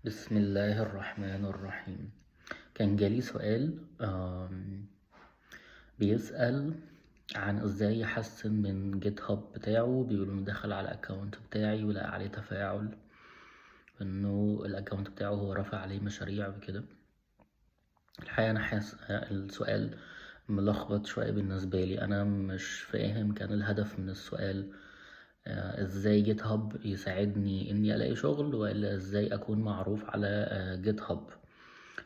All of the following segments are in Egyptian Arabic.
بسم الله الرحمن الرحيم. كان جالي سؤال بيسأل عن ازاي يحسن من GitHub بتاعه. بيقول انه دخل على ال account بتاعي ولقى عليه تفاعل، انه ال account بتاعه هو رافع عليه مشاريع وكده. الحقيقة انا حاسس السؤال ملخبط شوية بالنسبة لي، انا مش فاهم كان الهدف من السؤال ازاي GitHub يساعدني اني الاقي شغل، ولا ازاي اكون معروف على GitHub.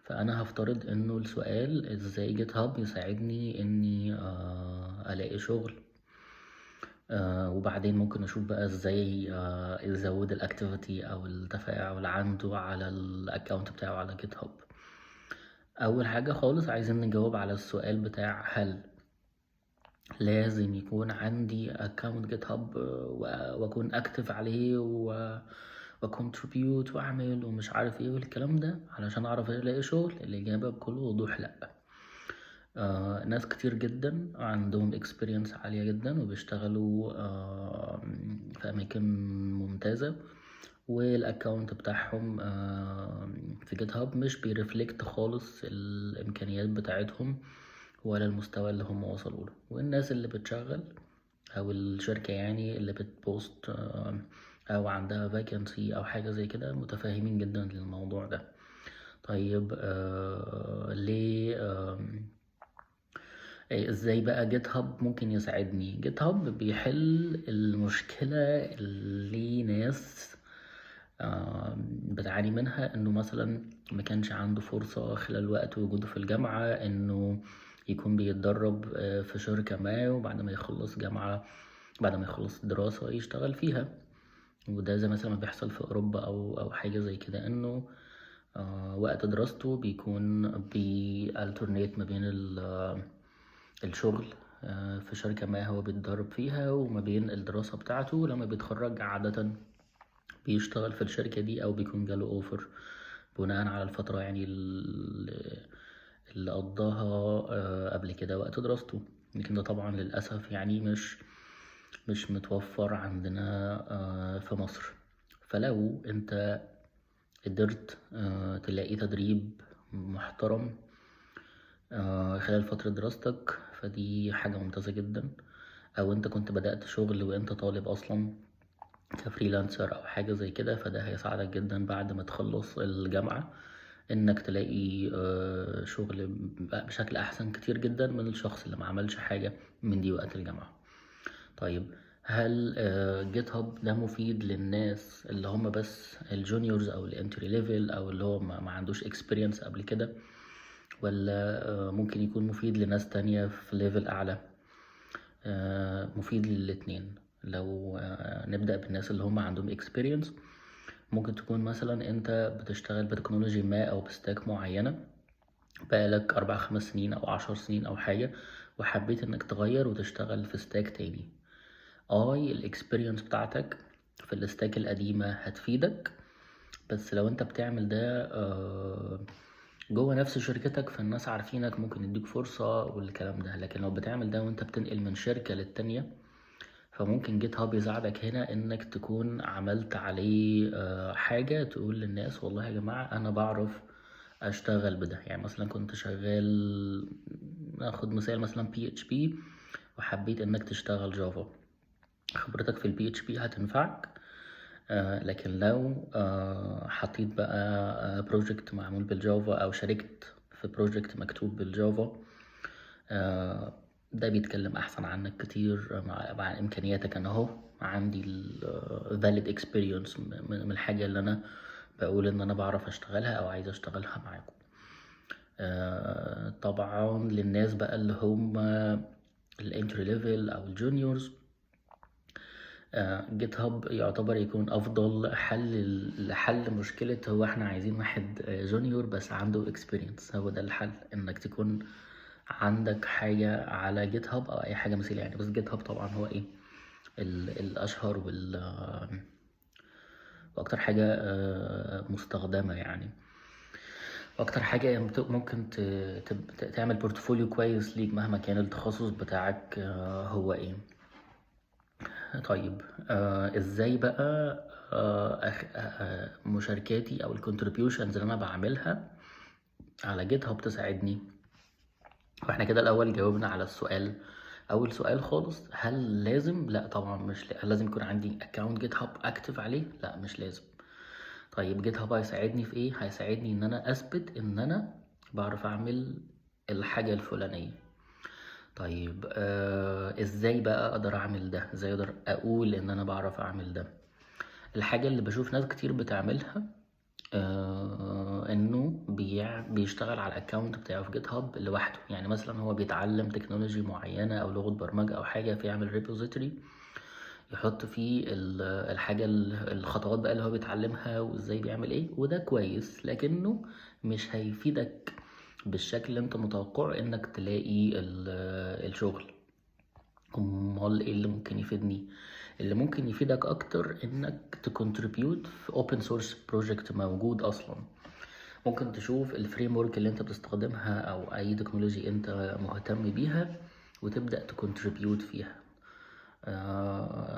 فانا هفترض انه السؤال ازاي GitHub يساعدني اني الاقي شغل، وبعدين ممكن اشوف بقى ازاي يزود ال activity او التفاعل عنده على ال account بتاعه على GitHub. اول حاجة خالص عايزين نجاوب على السؤال بتاع هل لازم يكون عندي account GitHub واكون active عليه و contribute واعمل ومش عارف ايه والكلام ده علشان اعرف الاقي شغل؟ الاجابة بكل وضوح لا. ناس كتير جدا عندهم experience عالية جدا وبيشتغلوا في اماكن ممتازة، وال account بتاعهم في GitHub مش بي reflect خالص الامكانيات بتاعتهم ولا المستوى اللي هم وصلوا له. والناس اللي بتشغل او الشركة اللي بت post او عندها vacancy او حاجة زي كده متفاهمين جدا للموضوع ده. طيب ليه ازاي بقى GitHub ممكن يساعدني؟ GitHub بيحل المشكلة اللي ناس بتعاني منها، انه مثلا ما كانش عنده فرصة خلال وقت وجوده في الجامعة انه يكون بيتدرب في شركة ما، وبعد ما يخلص جامعة بعد ما يخلص دراسة يشتغل فيها. وده زي مثلا ما بيحصل في أوروبا أو حاجة زي كده، إنه وقت دراسته بيكون بي alternate ما بين الشغل في شركة ما هو بيتدرب فيها وما بين الدراسة بتاعته. لما بيتخرج عادة بيشتغل في الشركة دي أو بيكون جاله offer بناء على الفترة اللي قضاها قبل كده وقت دراسته. لكن ده طبعا للأسف مش متوفر عندنا في مصر. فلو انت قدرت تلاقي تدريب محترم خلال فترة دراستك فدي حاجة ممتازة جدا، أو انت كنت بدأت شغل وانت طالب أصلا ك freelancer أو حاجة زي كده، فده هيساعدك جدا بعد ما تخلص الجامعة انك تلاقي شغل بشكل احسن كتير جدا من الشخص اللي ما عملش حاجة من دي وقت الجامعة. طيب هل GitHub ده مفيد للناس اللي هم بس ال juniors او ال entry level او اللي هو ما عندوش experience قبل كده، ولا ممكن يكون مفيد لناس تانية في level اعلى؟ مفيد للاتنين. لو نبدأ بالناس اللي هم عندهم experience، ممكن تكون مثلا انت بتشتغل ب technology ما او ب stack معينة بقالك 4-5 سنين او 10 سنين او حاجة، وحبيت انك تغير وتشتغل في stack تاني. ال experience بتاعتك في ال stack القديمة هتفيدك، بس لو انت بتعمل ده جوه نفس شركتك فالناس عارفينك ممكن يديك فرصة والكلام ده. لكن لو بتعمل ده وانت بتنقل من شركة للتانية فممكن GitHub يساعدك هنا انك تكون عملت عليه حاجة تقول للناس والله يا جماعة انا بعرف اشتغل بده. مثلا كنت شغال، ناخد مثال مثلا PHP، وحبيت انك تشتغل Java، خبرتك في ال PHP هتنفعك. لكن لو حطيت بقى project معمول بال Java او شاركت في project مكتوب بال Java، ده بيتكلم احسن عنك كتير مع امكانياتك. انا اهو عندي ال valid experience من الحاجة اللي انا بقول ان انا بعرف اشتغلها او عايز اشتغلها معاكم. طبعا للناس بقى اللي هم ال entry level او ال juniors، GitHub يعتبر يكون افضل حل لحل مشكلة هو احنا عايزين واحد junior بس عنده experience. هو ده الحل، انك تكون عندك حاجة على GitHub او اي حاجة مثيلة بس GitHub طبعا هو ايه الاشهر واكتر حاجة مستخدمة واكتر حاجة ممكن تعمل portfolio كويس ليك مهما كان التخصص بتاعك هو ايه. ازاي بقى مشاركاتي او ال contributions اللي انا بعملها على GitHub تساعدني؟ واحنا كده الاول جاوبنا على السؤال، اول سؤال خالص، هل لازم؟ لا طبعا مش هل لازم يكون عندي account GitHub active عليه؟ لا مش لازم. طيب GitHub هيساعدني في ايه؟ هيساعدني ان انا اثبت ان انا بعرف اعمل الحاجة الفلانية. طيب ازاي بقى اقدر اعمل ده؟ ازاي اقدر اقول ان انا بعرف اعمل ده؟ الحاجة اللي بشوف ناس كتير بتعملها انه بيشتغل على ال account بتاعه في GitHub لوحده. يعني مثلا هو بيتعلم technology معينة او لغة برمجة او حاجة، فيعمل repository يحط فيه الحاجة الخطوات بقى اللي هو بيتعلمها وازاي بيعمل ايه، وده كويس، لكنه مش هيفيدك بالشكل اللي انت متوقعه انك تلاقي الشغل. امال ايه اللي ممكن يفيدني؟ اللي ممكن يفيدك اكتر انك ت contribute في open source project موجود اصلا. ممكن تشوف ال framework اللي انت بتستخدمها او اي technology انت مهتم بيها وتبدأ ت contribute فيها.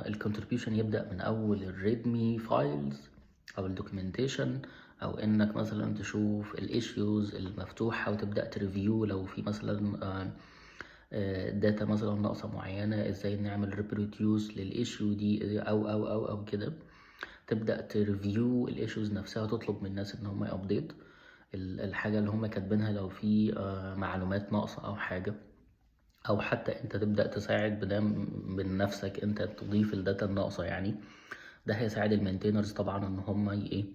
ال contribution يبدأ من اول ال README files او ال documentation، او انك مثلا تشوف ال issues المفتوحة وتبدأ ت review لو في مثلا data مثلا ناقصة معينة، ازاي نعمل reproduce لل issue دي او او او او كده. تبدأ ت review ال issues نفسها وتطلب من الناس ان هم ي update الحاجة اللي هم كاتبينها لو في معلومات ناقصة او حاجة، او حتى انت تبدأ تساعد بده من نفسك، انت تضيف ال data الناقصة. يعني ده هيساعد ال maintainers طبعا ان هم ايه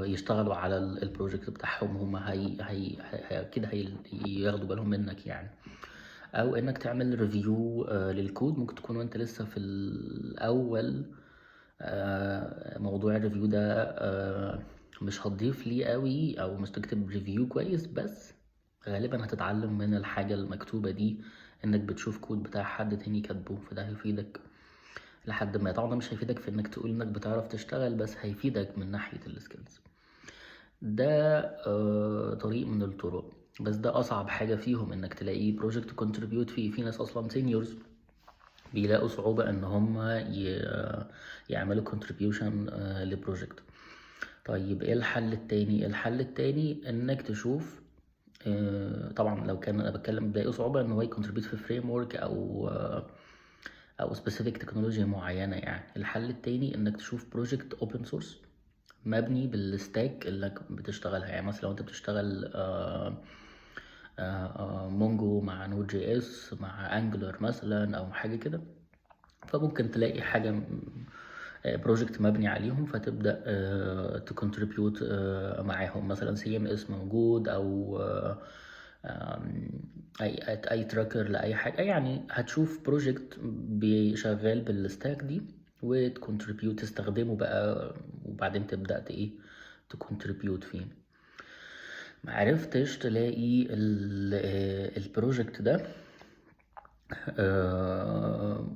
يشتغلوا على ال project بتاعهم، هم هي هي هي كده هي ياخدوا بالهم منك يعني. او انك تعمل review للكود، ممكن تكون وانت لسه في الاول موضوع ال review ده مش هتضيف ليه قوي او مش تكتب review كويس، بس غالبا هتتعلم من الحاجة المكتوبة دي انك بتشوف كود بتاع حد تاني كاتبه، فده هيفيدك لحد ما. طبعا ده مش هيفيدك في انك تقول انك بتعرف تشتغل، بس هيفيدك من ناحية ال skills. ده طريق من الطرق، بس ده اصعب حاجة فيهم انك تلاقي project contribute فيه. في ناس اصلا seniors بيلاقوا صعوبة ان هم يعملوا contribution ل project. طيب ايه الحل التاني؟ الحل التاني انك تشوف، طبعا لو كان انا بتكلم بيلاقوا صعوبة ان هو ي contribute في framework او specific technology معينة. يعني الحل التاني انك تشوف project open source مبني بال stack اللي بتشتغلها. يعني مثلا لو انت بتشتغل Mongo مع Node JS مع Angular مثلا او حاجة كده، فممكن تلاقي حاجة project مبني عليهم، فتبدأ ت contribute معاهم. مثلا CMS موجود او اي tracker لاي حاجة، يعني هتشوف project بيشغال بال stack دي وت contribute تستخدمه بقى، وبعدين تبدأ ايه ت contribute فيه. معرفتش تلاقي ال project ده،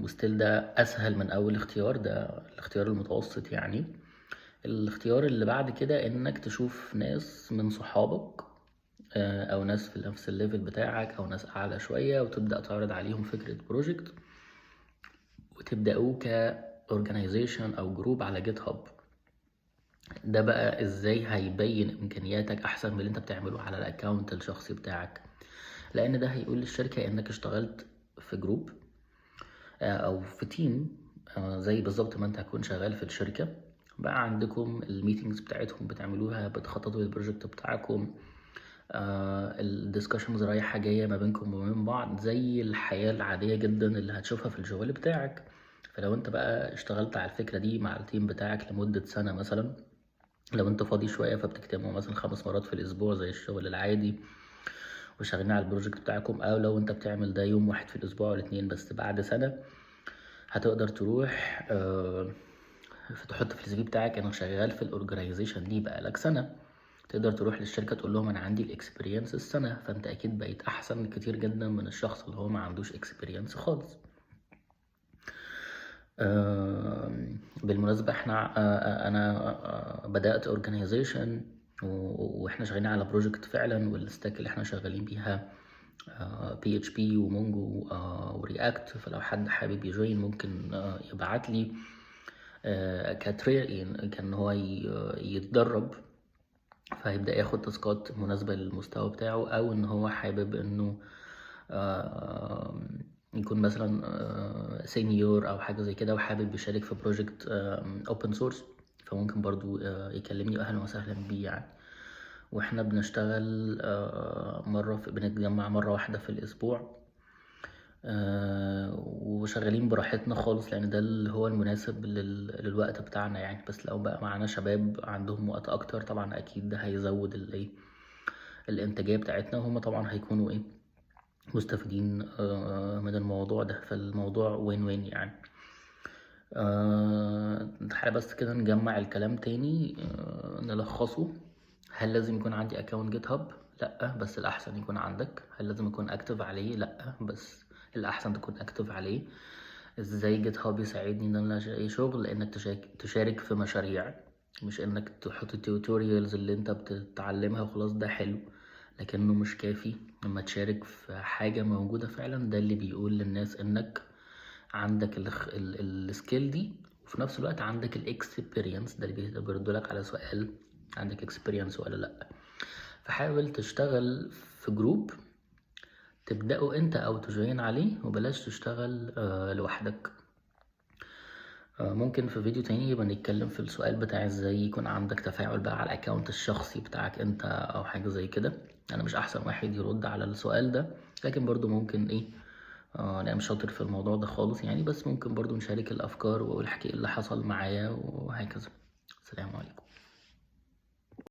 و still ده اسهل من اول اختيار، ده الاختيار المتوسط. يعني الاختيار اللي بعد كده انك تشوف ناس من صحابك، او ناس في نفس ال level بتاعك او ناس اعلى شوية، وتبدأ تعرض عليهم فكرة project وتبدأوه ك organization او group على GitHub. ده بقى ازاي هيبين امكانياتك احسن من اللي انت بتعمله على ال account الشخصي بتاعك، لان ده هيقول للشركة انك اشتغلت في group او في team، زي بالظبط ما انت هتكون شغال في الشركة. بقى عندكم ال meetings بتاعتهم بتعملوها، بتخططوا لل project بتاعكم، ال discussions رايحة جاية ما بينكم وما بين بعض، زي الحياة العادية جدا اللي هتشوفها في الشغل بتاعك. فلو انت بقى اشتغلت على الفكرة دي مع ال team بتاعك لمدة سنة مثلا، لو انت فاضي شوية فبتجتمعوا مثلا 5 مرات في الأسبوع زي الشغل العادي وشغالين على ال project بتاعكم، أو لو انت بتعمل ده يوم واحد في الأسبوع ولا 2 بس، بعد سنة هتقدر تروح تحط في ال CV بتاعك انا شغال في ال organization دي بقالك سنة. تقدر تروح للشركة تقول لهم انا عندي ال experience السنة، فانت اكيد بقيت احسن كتير جدا من الشخص اللي هو ما عندوش experience خالص. بالمناسبة انا بدأت organization واحنا شغالين على project فعلا، وال stack اللي احنا شغالين بيها PHP و Mongo و React. فلو حد حابب ي join ممكن يبعت لي ك train، كان هو يتدرب، فهيبدأ ياخد task ات مناسبة للمستوى بتاعه، او ان هو حابب انه يكون مثلا senior او حاجة زي كده وحابب يشارك في project open source، فممكن برضو يكلمني، واهلا وسهلا بيه يعني. واحنا بنشتغل مرة في بنتجمع مرة واحدة في الاسبوع، وشغالين براحتنا خالص، لان ده اللي هو المناسب للوقت بتاعنا يعني. بس لو بقى معانا شباب عندهم وقت اكتر طبعا اكيد ده هيزود الانتاجية بتاعتنا، وهم طبعا هيكونوا مستفيدين من الموضوع ده، فالموضوع win win يعني. تعالى بس كده نجمع الكلام تاني، نلخصه. هل لازم يكون عندي account GitHub؟ لا، بس الاحسن يكون عندك. هل لازم اكون active عليه؟ لا، بس الاحسن تكون active عليه. ازاي GitHub يساعدني ان انا الاقي شغل؟ انك تشارك في مشاريع، مش انك تحط ال tutorials اللي انت بتتعلمها وخلاص، ده حلو لكنه مش كافي. لما تشارك في حاجة موجودة فعلا، ده اللي بيقول للناس انك عندك ال skill دي، وفي نفس الوقت عندك ال experience. ده اللي بيردولك على سؤال عندك experience ولا لا. فحاول تشتغل في group تبدأه انت او ت join عليه، وبلاش تشتغل لوحدك. ممكن في فيديو تاني يبقى نتكلم في السؤال بتاع ازاي يكون عندك تفاعل بقى على ال account الشخصي بتاعك انت او حاجة زي كده. انا مش احسن واحد يرد على السؤال ده، لكن برضو ممكن انا مش شاطر في الموضوع ده خالص يعني، بس ممكن برضو نشارك الافكار واقول احكي ايه اللي حصل معايا وهكذا. السلام عليكم.